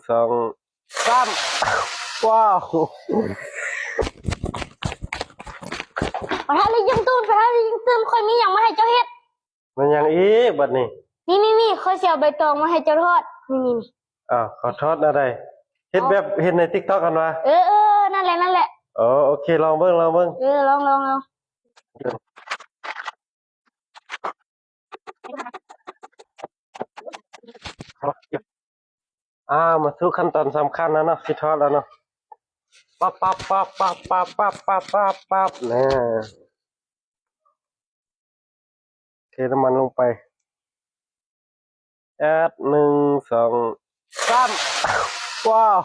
ສອງ ສາມ ວ້າວ ປະທານລິງຕຸນ ປະທານລິງຕຸນ ຂ້ອຍມີຫຍັງມາໃຫ້ເຈົ້າເຮັດ. ແມ່ນຫຍັງອີກບັດນີ້? ນີ້ໆໆ ຂ້ອຍຊິເອົາໃບຕອງມາໃຫ້ເຈົ້າທອດ ນີ້ໆໆ. ອ້າວ ເຂົາທອດແນວໃດ? ເຮັດແບບເຫັນໃນຕິກຕັອກຫັ້ນຫວາ? ເອີໆ ນັ້ນແຫຼະ ນັ້ນແຫຼະ. ອໍ ໂອເຄ ລອງເບິ່ງ ລອງເບິ່ງ. ເອີ ລອງໆໆ. ອ່າ ມາສູ່ຂັ້ນຕອນສຳຄັນແລ້ວເນາະ ຊິທອດແລ້ວເນາະ. ປັບໆໆໆ ແນ່ ເທນ້ຳມັນລົງໄປ ແອດ ໜຶ່ງ ສອງ ສາມ ວ້າວ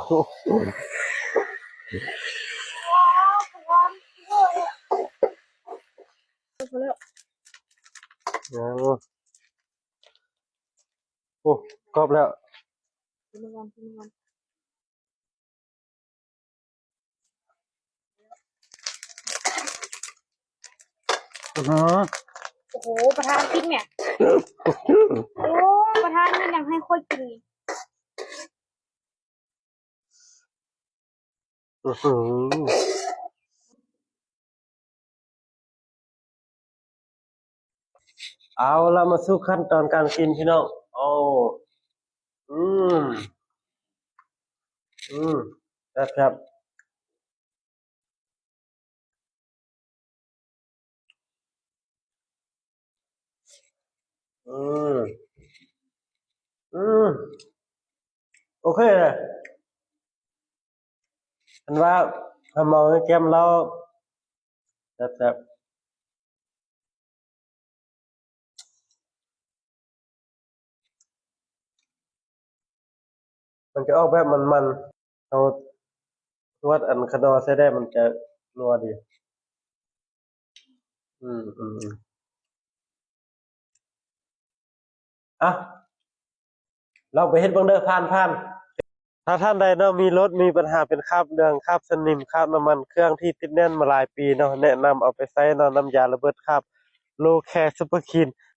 ໂອ້ ກອບແລ້ວ. ອື ໂອ້ໂຫ ປະທານກິນແໝ່ ໂອ້ ປະທານມີຫຍັງໃຫ້ຂ້ອຍກິນນີ້? ອືຫື ເອົາລະ ມາສູ່ຂັ້ນຕອນການກິນພີ່ນ້ອງ. ໂອ້ ອືມ ອືມ ແຊບໆ. ອືມ ອືມ ໂອເຄເລີຍ. ອັນວ່າ ຖ້າເມົາແກ້ມເຫຼົ້າ ແຊບໆ. ມັນຈະອອກແບບມັນໆ ເຮົານວດອັນຂະໜໍ່ໃສ່ໄດ້ ມັນຈະນົວດີ. ອືມ ອືມ ອືມ ອ່ະ ລອງໄປເຮັດເບິ່ງເດີ ຜ່ານໆ. ຖ້າທ່ານໃດເນາະ ມີລົດ ມີບັນຫາເປັນຄາບເຫຼືອງ ຄາບສະໜິມ ຄາບນ້ຳມັນເຄື່ອງທີ່ຕິດແໜ້ນມາຫຼາຍປີເນາະ ແນະນຳເອົາໄປໃຊ້ເນາະ ນ້ຳຢາລະເບີດຄາບ ໂລແຄຊຸບເປີຄີນ